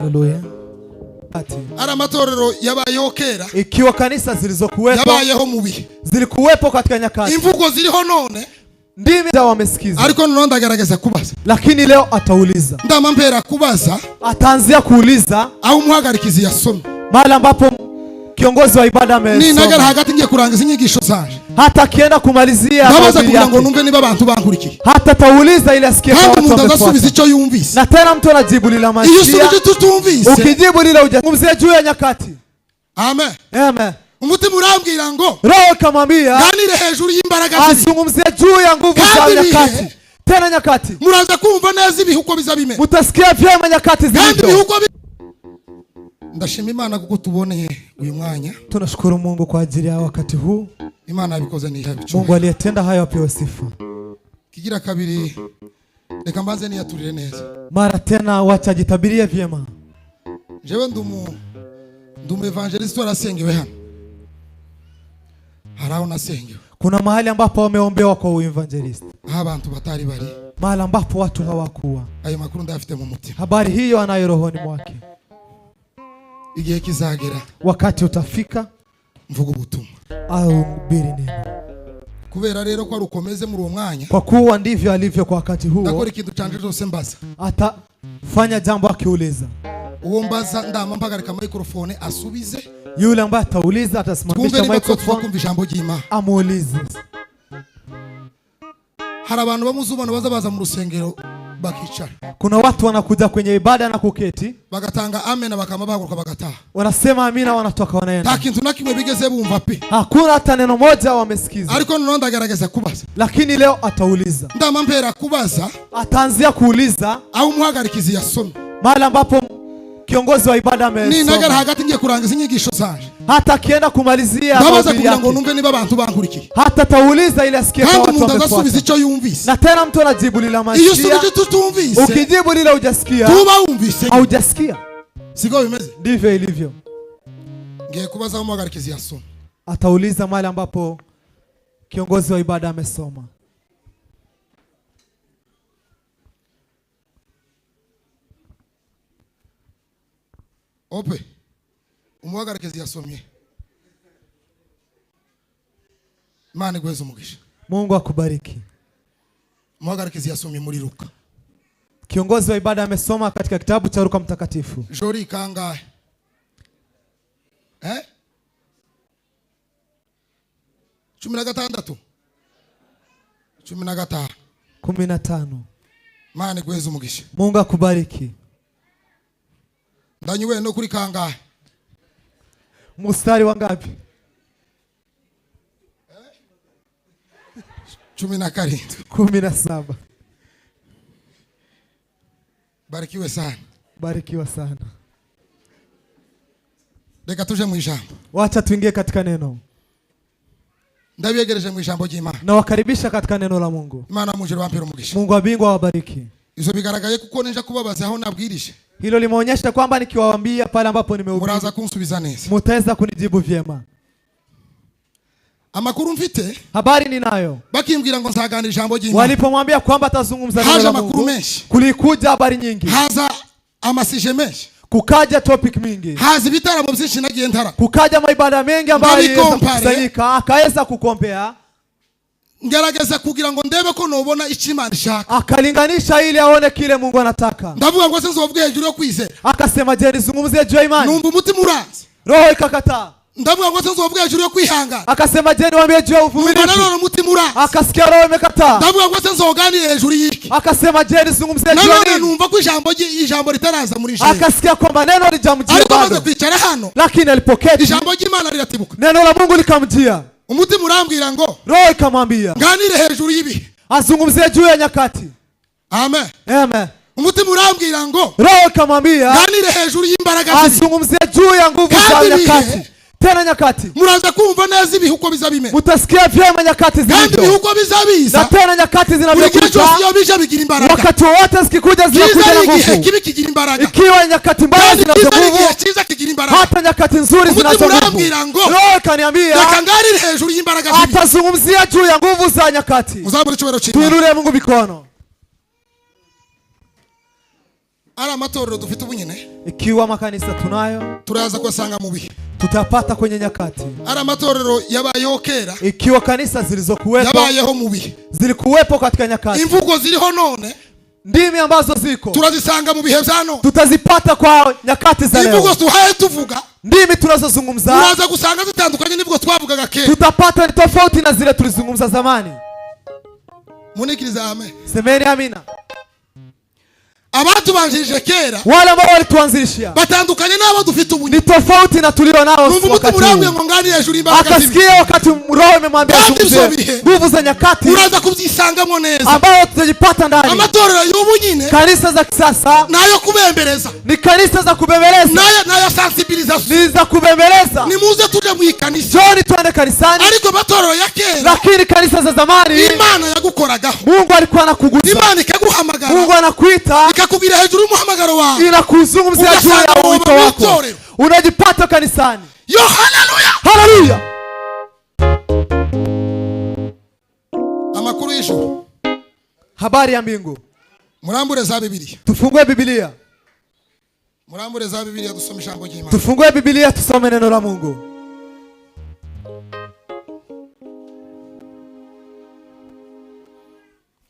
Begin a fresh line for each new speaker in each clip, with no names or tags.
Haleluya. Ati,
Ari amatorero yabayeho kera,
ikiwa kanisa zilizokuwepo
yabayeho mu bihe,
zilikuwepo katika nyakati,
imvugo ziriho none,
ndimi za wamesikiza,
ariko noneho ndagerageza kubaza.
Lakini leo atauliza,
Ndama mpera kubaza
ataanzia kuuliza
aho umuhagarikizi yasomye.
Mahali ambapo kiongozi wa ibada
Ninagera
amesoma.
Hagati ngiye kurangiza inyigisho zanje,
Hata akienda kumalizia
ndabaza
mahubiri
kugira ngo
yake,
numve niba abantu bankurikiye.
Hata atauliza ili asikie kama
Kandi
watu
umuntu azasubiza
wamefuata.
icyo yumvise.
Na tena mtu anajibu lile
Iyo
mashia,
usubije icyo utumvise,
ukijibu lile hujazungumzia juu ya nyakati.
Amen.
Amen.
Umutima urambwira ngo
Roho ikamwambia
ganire hejuru y'imbaraga ziri.
Azungumzie juu ya nguvu za
Kandi ibihe,
nyakati. Tena nyakati,
muraza kumva neza ibihe uko biza bimera,
mutasikia vyema nyakati
kandi
zilivyo.
ibihe uko Ndashima Imana kuko tuboneye uyu mwanya.
Tunashukuru Mungu kwa ajili ya wakati huu.
Imana yabikoze ntiyabicuye.
Mungu aliyetenda hayo apewe sifa.
Kigira kabiri, reka mbanze niyaturire neza.
Mara tena wacha jitabirie vyema.
Jewe ndi umu evangeliste warasengewe hano, hari aho nasengewe,
Kuna mahali ambapo wameombewa kwa uinjilisti,
aho abantu batari bari.
Mahali ambapo watu hawakuwa.
Ayo makuru ndayafite mu mutima.
Habari hiyo anayo rohoni mwake.
Igihe kizagera
Wakati utafika
mvuga ubutumwa.
Ahubiri neno.
Kubera rero ko ari ukomeze muri uwo mwanya,
Kwa kuwa ndivyo alivyo kwa wakati huo,
ndakora ikintu canje cyose mbaza.
Atafanya jambo akiuliza.
Uwo mbaza ndama mpagarika microphone asubize.
Yule ambaye atauliza
Twumve
atasimamisha
niba tuba
microphone
kumva ijambo ry'Imana.
amuulize.
Hari abantu bamuzubona baza baza mu rusengero bakicara,
Kuna watu wanakuja kwenye ibada na kuketi,
bagatanga amen, bakama bahaguruka bagataha.
Wanasema amina, wanatoka
Nta
wanaenda.
Kintu na kimwe bigeze bumva pe.
Hakuna hata neno moja wamesikiza,
Ariko noneho ndagerageza kubaza.
Lakini leo atauliza,
Ndama mpera kubaza
ataanzia kuuliza
aho umuhagarikizi yasomye.
Mahali ambapo kiongozi wa ibada
Ninagera
amesoma.
Hagati ngiye kurangiza inyigisho zanje,
Hata akienda kumalizia
ndabaza
mahubiri
kugira ngo
yake,
numve niba abantu bankurikiye.
Hata atauliza ili asikie kama
Kandi
watu
umuntu azasubiza
wamefuata.
icyo yumvise.
Na tena mtu anajibu lile
Iyo
mashia,
usubije icyo utumvise,
ukijibu lile hujasikia,
tuba wumvise.
Haujasikia.
Siko bimeze?
Ndivyo ilivyo.
Ngiye kubaza aho umuhagarikizi yasomye.
Atauliza mahali ambapo kiongozi wa ibada amesoma.
Ope umuhagarikizi yasomye, Imana iguheze umugisha.
Mungu akubariki.
Umuhagarikizi yasomye muri Luka.
Kiongozi wa ibada amesoma katika kitabu cha Luka Mtakatifu.
Jori kangahe, eh? 16, 15.
15.
Imana iguheze umugisha.
Mungu akubariki.
Ndanyuwe no kuri kangahe?
Mstari wa ngapi?
17.
17.
Barikiwe sana.
Barikiwa sana.
Reka tuje mu ijambo.
Wacha tuingie katika neno.
Ndabiyegereje mu ijambo ry'Imana.
Nawakaribisha katika neno la Mungu.
Imana mujuru bampera umugisha.
Mungu wa mbingu awabariki.
Izo bigaragaye kuko ninja kubabaza aho nabwirije,
Hilo limeonyesha kwamba nikiwaambia pale ambapo nimehubiri,
muraza kunsubiza neza.
Mutaweza kunijibu vyema.
Amakuru mfite,
Habari ninayo,
bakimbwira ngo nzaganira ijambo ry'Imana,
walipomwambia kwamba atazungumza neno
haje
la
amakuru
Mungu,
menshi,
kulikuja habari nyingi,
haza amasije menshi,
kukaja topic mingi,
haza ibitaramo byinshi nagiye ntara,
kukaja maibada mengi ambayo aliweza
Ndabikompare.
kukusanyika, akaweza kukompea,
ngerageza kugira ngo ndebe ko nobona icyo Imana ishaka.
Akalinganisha ili aone kile Mungu anataka.
Ndavuga ngo se nzovuge hejuru yo kwizera?
Akasema, je, nizungumzie juu ya imani?
Numva umutima uranze.
Roho ikakataa.
Ndavuga ngo se nzovuge hejuru yo kwihangana?
Akasema, je, niwaambie juu ya
Numva
uvumilivu?
nanone umutima uranze.
Akasikia roho imekataa.
Ndavuga ngo se nzoganire hejuru y'iki?
Akasema, je, nizungumzie juu ya
Nanone
nini?
numva ko ijambo ritaraza muri jewe.
Akasikia kwamba neno lijamjia
Ariko maze
bado,
kwicara hano,
lakini alipoketi
ijambo ry'Imana riratibuka.
Neno la Mungu likamjia.
Umutima urambwira ngo
Roho ikamwambia
nganire hejuru y'ibihe.
Azungumzie juu ya nyakati.
Amen.
Amen.
Umutima urambwira ngo
Roho ikamwambia
nganire hejuru y'imbaraga z'ibihe.
Azungumzie juu ya nguvu za
Kandi ibihe,
nyakati. Tena nyakati,
muraza kumva neza ibihe uko biza bimera,
mutasikia vyema nyakati
kandi
zilivyo,
ibihe uko biza biza,
na tena nyakati
buri gihe
zinavyokuja,
cyose iyo bije bigira imbaraga.
Wakati wowote zikikuja
Cyiza
zinakuja
ari
na
igihe
nguvu.
kibi kigira imbaraga,
Ikiwa nyakati mbaya
kandi
zinazo
cyiza ari
nguvu,
igihe cyiza kigira imbaraga.
Hata nyakati nzuri
Umutima
zinazo nguvu.
urambwira ngo
Roho ikaniambia
reka nganire hejuru y'imbaraga z'ibihe.
Atazungumzia juu ya nguvu za nyakati.
Muzamure icyubahiro cy'Imana.
Tuinulie Mungu mikono.
Ari amatorero dufite ubu nyine,
Ikiwa makanisa tunayo,
turaza kuyasanga mu bihe.
Tutapata kwenye nyakati.
Ari amatorero yabayeho kera,
Ikiwa kanisa zilizokuwepo
yabayeho mu bihe.
Zilikuwepo katika nyakati,
Imvugo ziriho none,
ndimi ambazo ziko
turazisanga mu bihe bya none.
Tutazipata kwa nyakati za
Imvugo
leo.
tuhaye tuvuga,
Ndimi tunazozungumza,
uraza gusanga zitandukanye n'imvugo twavugaga kera.
Tutapata ni tofauti na zile tulizungumza zamani.
Munikiriza amen.
Semeni amina.
Abatubanjirije kera
Wale ambao walituanzishia
batandukanye n'abo dufite ubu.
Ni tofauti na tulio nao
Numva umutima
wakati
urambwiye
huu.
ngo ngani hejuru y'imbaraga z'ibihe.
Akasikia wakati Roho imemwambia
Kandi
azungumzie
ivyo bihe,
nguvu za nyakati
uraza kubyisangamo neza.
Ambayo tutajipata ndani.
Amatorero y'ubu nyine
Kanisa za kisasa
nayo kubembereza,
ni kanisa za kubembeleza,
nayo nayo sensibilisation.
Ni za kubembeleza.
Nimuze tuje mu ikanisa.
Njoni tuende kanisani.
Ariko amatorero ya kera,
Lakini kanisa za zamani,
Imana yagukoragaho,
Mungu alikuwa anakugusa,
Imana ikaguhamagara,
Mungu anakuita,
ikakubwira hejuru y'umuhamagaro wawe,
inakuzungumzia juu
Ugasanga
ya wito
uba
wako,
mwitorero.
Unajipata kanisani.
Yo, haleluya!
Haleluya!
Amakuru y'ijuru.
Habari ya mbingu.
Murambure za Bibiliya.
Tufungue Biblia.
Murambure za Bibiliya, dusome ijambo ry'Imana.
Tufungue Biblia, tusome neno la Mungu.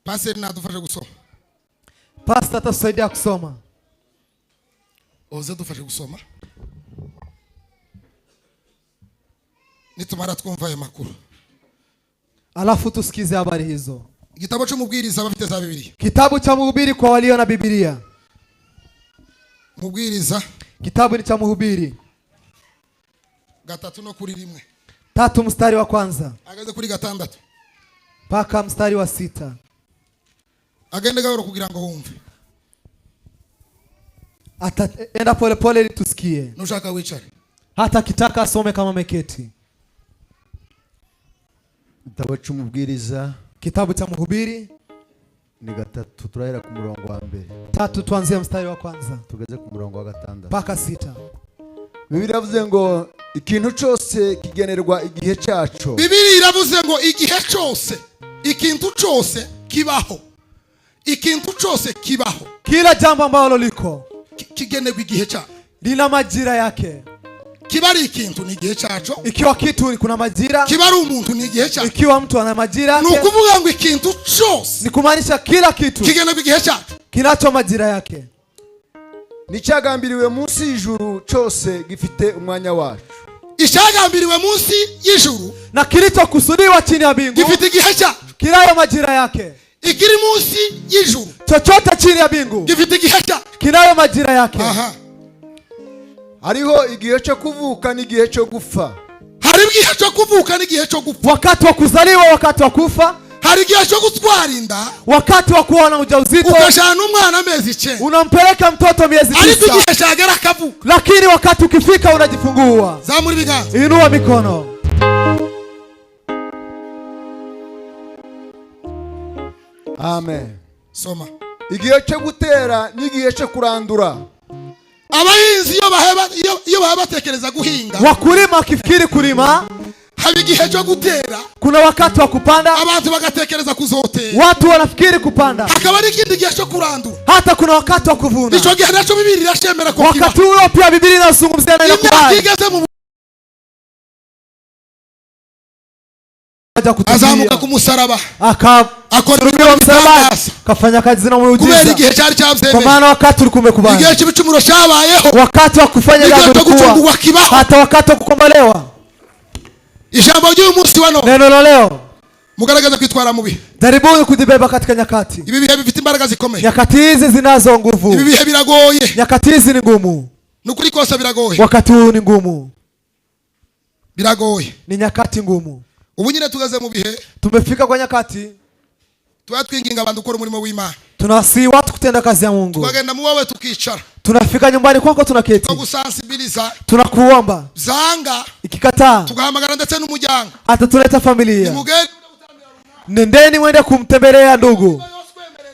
Paseri nadufashe gusoma.
Pasta atasaidia kusoma.
Uze dufashe gusoma, nitumara twumva ayo makuru.
Alafu tusikize habari hizo.
Igitabo cy'Umubwiriza, abafite za Bibiliya.
Kitabu cha Mhubiri kwa walio na Biblia.
Mubwiriza
Kitabu ni cha Mhubiri
3 no kuri 1,
3 mstari wa kwanza
ageze kuri 6,
mpaka mstari wa 6.
Agende gahoro kugira ngo wumve.
Ataenda polepole ili tusikie.
Nushaka wicare.
Hata akitaka asome kama ameketi.
Igitabo cy'Umubwiriza,
Kitabu cha Mhubiri
ni 3, turahera ku murongo wa mbere,
3, tuanzie mstari wa kwanza
tugeze ku murongo wa 6.
Mpaka 6.
Bibiliya iravuze ngo ikintu cyose kigenerwa igihe cyaco.
Bibiri iravuze ngo igihe cyose, ikintu cyose kibaho, ikintu cyose kibaho,
Kila jambo ambalo liko
kigenerwa igihe cyaco.
Lina majira yake.
Kiba ari ikintu ni igihe cyaco,
Ikiwa kitu kuna majira,
kiba ari umuntu ni igihe cyaco.
Ikiwa mtu ana majira
Ni
yake,
ukuvuga ngo ikintu cyose
ni kumaanisha kila kitu
kigenerwa igihe cyaco.
Kinacho majira yake.
N'icyagambiriwe munsi y'ijuru cyose gifite umwanya wacu.
Icyagambiriwe munsi y'ijuru
Na kilichokusudiwa chini ya mbingu
gifite igihe cyaco.
Kinayo majira yake.
Ikiri munsi y'ijuru
Chochote chini ya mbingu
gifite igihe cyaco.
Kinayo majira yake.
Aha.
Hariho igihe cyo kuvuka n'igihe cyo gupfa.
Hari igihe cyo kuvuka n'igihe cyo gupfa.
Wakati wa kuzaliwa, wakati wa kufa.
Hari igihe cyo gutwara inda,
Wakati wa kuwa na ujauzito,
ukajana umwana amezi 9,
unampeleka mtoto miezi
ariko
9,
igihe cyagera akavuka.
Lakini wakati ukifika unajifungua.
Zamura ibiganza.
Inua mikono.
Amen.
Soma.
Igihe cyo gutera n'igihe cyo kurandura.
Abahinzi iyo baheba iyo baba batekereza guhinga,
Wakulima wakifikiri kulima,
haba igihe cyo gutera,
kuna wakati wa kupanda,
abantu bagatekereza kuzotera,
watu wanafikiri kupanda,
hakaba n'ikindi gihe cyo kurandura.
Hata kuna wakati wa kuvuna.
Icyo gihe nacyo Bibiri irashemera ko kiba.
Wakati huo pia Biblia inazungumzia na
Imyaka
inakubali.
igeze mu
Haja kutubia.
Azamuka ku musaraba,
Akasulubiwa
akora
msalabani,
ibitangaza
kafanya kazi na
kubera
muujiza,
igihe cyari
kwa
cyabyemeye.
maana wakati ulikuwa umekubali.
Igihe cy'ibicumuro cyabayeho,
Wakati wa kufanya
igihe
jambo
cyo
ulikuwa,
gucungurwa kibaho.
Hata wakati wa kukombolewa.
Ijambo ry'uyu munsi wa none,
Neno la leo,
mugaragaza kwitwara mu bihe.
Jaribuni kujibeba katika nyakati.
Ibi bihe bifite imbaraga zikomeye.
Nyakati hizi zinazo nguvu.
Ibi bihe biragoye.
Nyakati hizi ni ngumu.
Ni ukuri kose biragoye.
Wakati huu ni ngumu.
Biragoye.
Ni nyakati ngumu.
Ubu nyine tugeze mu bihe
Tumefika kwa nyakati
tuba twinginga abantu gukora umurimo w'Imana,
tunawasihi watu kutenda kazi ya Mungu.
Tukagenda mu wawe tukicara,
Tunafika nyumbani kwako, tunaketi,
tukagusansibiliza,
tunakuomba.
Zanga,
Ikikataa,
tugahamagara ndetse n'umuryango,
hata tuleta familia.
Nimugende.
Nendeni mwende kumtembelea ndugu,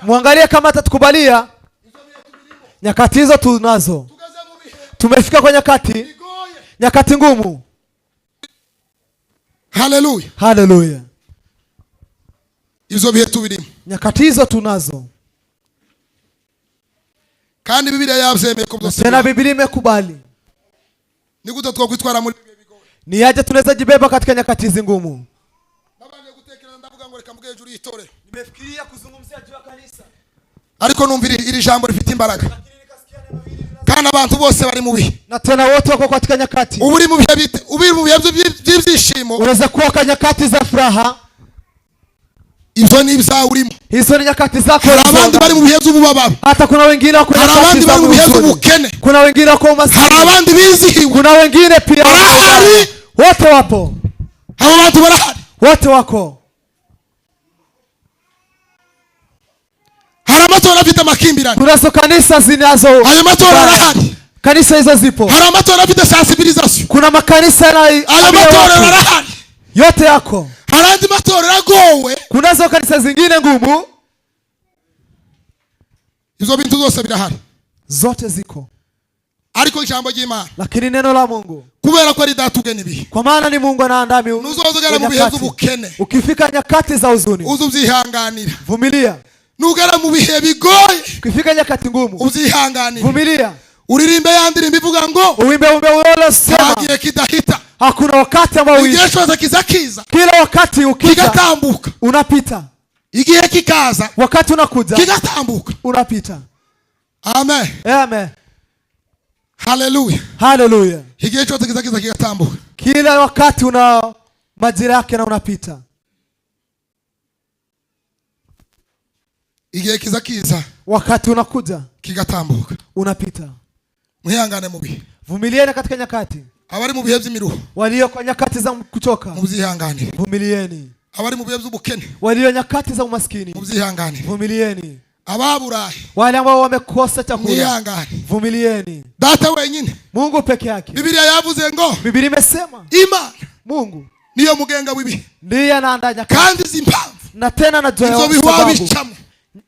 mwangalie kama atatukubalia. Nyakati hizo tunazo.
Tugeze mu bihe
Tumefika kwa nyakati,
bigoye.
Nyakati ngumu.
Haleluya!
Haleluya!
Ibyo bihe tubirimo.
Nyakati hizo tunazo.
Kandi Bibiliya yabyemeye ko byose
Tena
bibaho.
Biblia imekubali.
Ni gute twakwitwara muri ibihe bigoye?
Ni aje tunaweza jibeba katika nyakati hizi ngumu?
Nabanje gutekereza, ndavuga ngo reka mvuge hejuru y'itorero,
Nimefikiria kuzungumzia juu ya kanisa,
ariko numva iri jambo rifite imbaraga,
lakini nikasikia neno hili
kandi abantu bose bari mu bihe.
Na tena wote wako katika nyakati.
Uba uri mu bihe uba uri mu bihe by'ibyishimo.
Unaweza kuwa kwa nyakati za furaha.
Ibyo ni ibyawe urimo.
Hizo ni nyakati zako
Hari
ulizo
abandi bari mu bihe by'ububabaro.
Hata kuna wengine wako
Hari
nyakati
abandi
za
bari mu bihe
huzuni.
by'ubukene.
Kuna wengine wako
Hari
umaskini.
abandi bizihiwe.
Kuna wengine pia
Barahari.
wote wapo.
Abo bantu barahari.
Wote wako.
Hari amatora afite amakimbirane.
Kunazo kanisa zinazo
Ayo matora arahari.
Kanisa hizo zipo.
Hari amatora afite sensibilisation.
Kuna makanisa na
Ayo matorero arahari.
yote yako.
Hari andi matorero agowe.
Kunazo kanisa zingine ngumu.
Ibyo bintu byose birahari.
Zote ziko.
Ariko ijambo ry'Imana,
Lakini neno la Mungu,
kubera ko ari data ugena ibihe,
kwa maana ni Mungu anaandaa
nuzozogera mu bihe
nyakati.
by'ubukene,
Ukifika nyakati za huzuni,
uze ubyihanganira.
vumilia.
Nugera mu bihe bigoye,
Ukifika nyakati ngumu,
ubyihanganira.
vumilia.
Uririmbe ya ndirimbo ivuga ngo
Uimbe wimbo ule
nta
usema
gihe kidahita.
hakuna wakati ambao
Igihe
uishi.
cyose kiza kiza,
Kila wakati ukija
kigatambuka.
unapita.
Igihe kikaza,
Wakati unakuja
kigatambuka.
unapita.
Amen.
Amen.
Haleluya.
Haleluya.
Igihe cyose kiza kiza, kigatambuka.
Kila wakati una majira yake na unapita.
Igihe kiza kiza,
Wakati unakuja
kigatambuka.
unapita.
Mwihangane mu bihe.
Vumilieni katika nyakati.
Abari mu bihe by'imiruho,
Walio kwa nyakati za kuchoka,
mubyihanganire.
vumilieni.
Abari mu bihe by'ubukene,
Walio nyakati za umaskini,
mubyihanganire.
vumilieni.
Ababuraye,
Wale ambao wamekosa chakula,
mwihangane.
vumilieni.
Data wenyine,
Mungu peke yake.
Bibiliya yavuze ngo
Biblia imesema
Imana
Mungu
niyo mugenga w'ibihe,
ndiye anaandaa nyakati,
kandi izi impamvu
na tena anajua
ibyo bihe
sababu
wabicamo.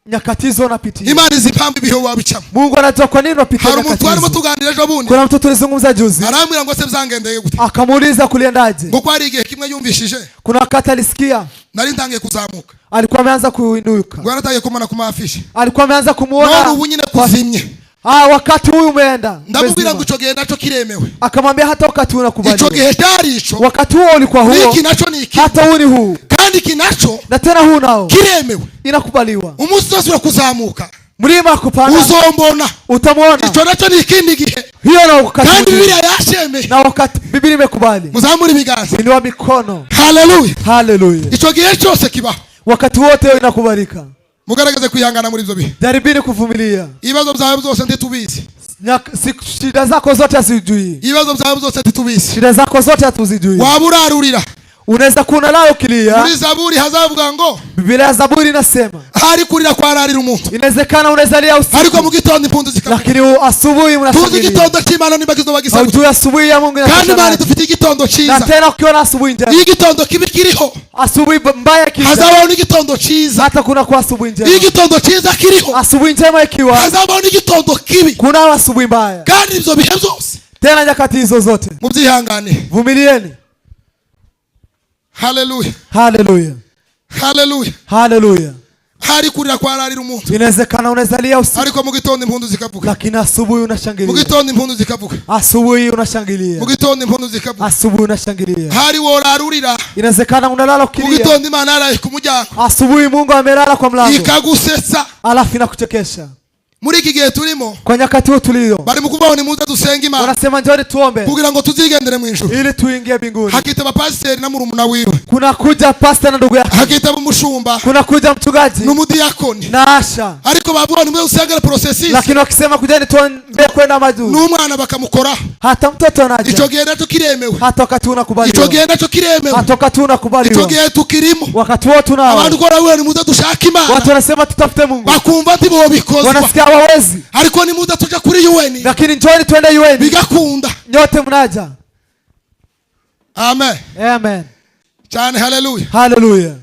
nyakati hizo unapitia.
Imana izi impamvu ibihe wabicamo.
Mungu anajua kwa nini unapitia
Hari umuntu
nyakati
twarimo
hizo.
tuganira ejo bundi,
Kuna mtu tulizungumza juzi,
arambwira ngo se byangendeye gute,
akamuuliza kuliendaje.
ngo ko hari igihe kimwe yumvishije
Kuna wakati alisikia
nari ntangiye kuzamuka,
alikuwa ameanza kuinuka,
ngo yaratangiye kumubona ku maafishe,
alikuwa ameanza
none
kumuona.
ubu nyine kuzimye.
Ah, wakati huyu umeenda.
Ndamubwira ngo
Umezima.
ico gihe naco kiremewe.
Akamwambia hata wakati huu
Ico
unakubaliwa.
gihe cyari ico,
Wakati huo ulikuwa huo,
n'iki naco ni iki,
hata huu ni huu,
kandi iki naco
na tena huu nao
kiremewe.
inakubaliwa.
Umunsi uzosubira kuzamuka,
Mlima wa kupanda
uzombona.
utamwona,
Ico naco ni ikindi gihe,
hiyo na wakati
kandi
mwingine.
Bibiliya yashemeye.
Na wakati Biblia imekubali.
Muzamure ibiganza.
Inua mikono.
Haleluya.
Haleluya.
Ico gihe cyose kibaho.
Wakati wote hiyo inakubalika.
Mugaragaze kwihangana muri ibyo bihe.
Jaribini kuvumilia.
Ibibazo byawe byose ntitubizi.
Shida zako zote hazijui,
Ibibazo byawe byose ntitubizi.
shida zako zote hatuzijui.
Waba urarurira
Unaweza kuwa nayo ukilia.
Muri Zaburi hazavuga ngo
Biblia ya Zaburi inasema
hari kurira kwararira umuntu,
inawezekana unaweza lia
ariko
usiku,
mu gitondo impundu zikavuga.
lakini asubuhi
Tuzi
mnashangilia.
igitondo cy'Imana nimba kizoba gisa gute.
Haujui asubuhi ya Mungu
Kandi Imana
inatoshana.
dufite igitondo
Na
cyiza.
tena ukiona asubuhi njema,
Iyo igitondo kibi kiriho,
asubuhi mbaya ikija,
hazabaho n'igitondo cyiza.
hata kuna kuwa asubuhi
Iyo
njema.
igitondo cyiza kiriho,
Asubuhi njema ikiwa,
hazabaho n'igitondo kibi.
kuna asubuhi mbaya.
Kandi ibyo bihe byose
Tena nyakati hizo zote
mubyihangane.
vumilieni.
Haleluya.
Haleluya,
Haleluya.
haleluya.
Hari kurira kwararira umuntu,
Inawezekana unaweza lia usiku,
ariko mu gitondo impundu zikavuga.
lakini asubuhi
Mu
unashangilia.
gitondo impundu zikavuga.
Asubuhi unashangilia,
Mu gitondo impundu zikavuga.
asubuhi unashangilia.
Hari worarurira,
Inawezekana unalala
mu
ukilia,
gitondo Imana yaraye ku muryango
asubuhi Mungu amelala kwa mlango,
ikagusetsa.
alafu inakuchekesha.
Muri iki gihe turimo,
Kwa nyakati huu tulio,
bari mu kubaho nimuze dusenge Imana
wanasema njoni tuombe
kugira ngo tuzigendere mu ijuru.
ili tuingie mbinguni.
Hakitaba pasiteri na murumuna wiwe,
Kuna kuja pasta na ndugu yake,
hakitaba umushumba
kuna kuja mchungaji
n'umudiyakoni,
na asha,
ariko bavuga nimuze dusengere processus,
lakini wakisema kujani tuombe kwenda majuu,
n'umwana bakamukoraho.
hata mtoto
Ico
anaja,
gihe nacyo kiremewe.
hata wakati huu
Ico
unakubaliwa,
gihe nacyo kiremewe.
hata wakati huu
Ico
unakubaliwa,
gihe tukirimo.
wakati huo tunao.
Abantu ko baravuga nimuze dushake Imana,
Watu wanasema tutafute Mungu,
bakumva ntibobikozwa,
wanasikia hawawezi,
ariko nimuze tuja kuri UN,
lakini njoni tuende UN,
bigakunda.
nyote mnaja.
Amen
Amen,
cyane. Haleluya.
haleluya.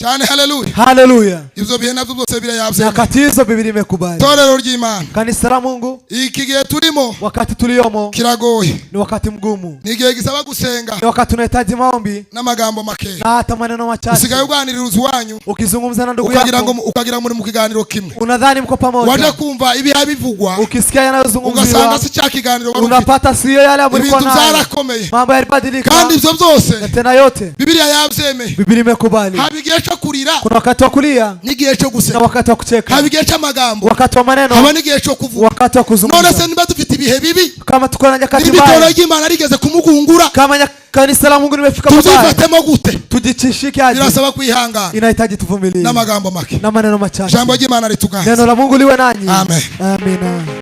Cyane, haleluya.
Haleluya.
Ibyo bihe nabyo byose birayabyemeye.
Nyakati hizo Biblia imekubali.
Itorero ry'Imana,
Kanisa la Mungu,
iki gihe turimo
wakati tuliomo
kiragoye.
Ni wakati mgumu.
Ni igihe gisaba gusenga
Ni wakati unahitaji maombi
n'amagambo makeya.
Na hata maneno machache.
Usigaye uganirira iwanyu,
Ukizungumza na ndugu
ukagira ngo
yako,
ukagira muri mu kiganiro kimwe,
unadhani mko
waje
pamoja.
kumva ibiha bivugwa,
Ukisikia
ugasanga
yanayozungumziwa,
si cya kiganiro wari ufite.
Unapata siyo yale ambayo ulikuwa
Ibintu
nayo.
byarakomeye.
Mambo yalibadilika.
Kandi ibyo byose
Na tena yote
Bibiliya yabyemeye.
Biblia imekubali.
Haba igihe cyo kurira
Kuna wakati wa kulia
n'igihe cyo
na
guseka.
wakati wa kucheka,
Haba igihe cy'amagambo,
wakati wa maneno,
haba n'igihe cyo kuvuga.
wakati wa
None se
kuzungumza.
niba dufite ibihe bibi,
Kama tuko na nyakati
niba itorero
mbaya,
ry'Imana rigeze kumugungura,
kama kanisa la Mungu limefika pabaya,
tubyifatemo gute?
Tujichishike aje?
Birasaba kwihangana
Inahitaji tuvumilie
n'amagambo make.
Na maneno machache.
Ijambo ry'Imana rituganze.
Neno la Mungu liwe nanyi.
Amen.
Amina.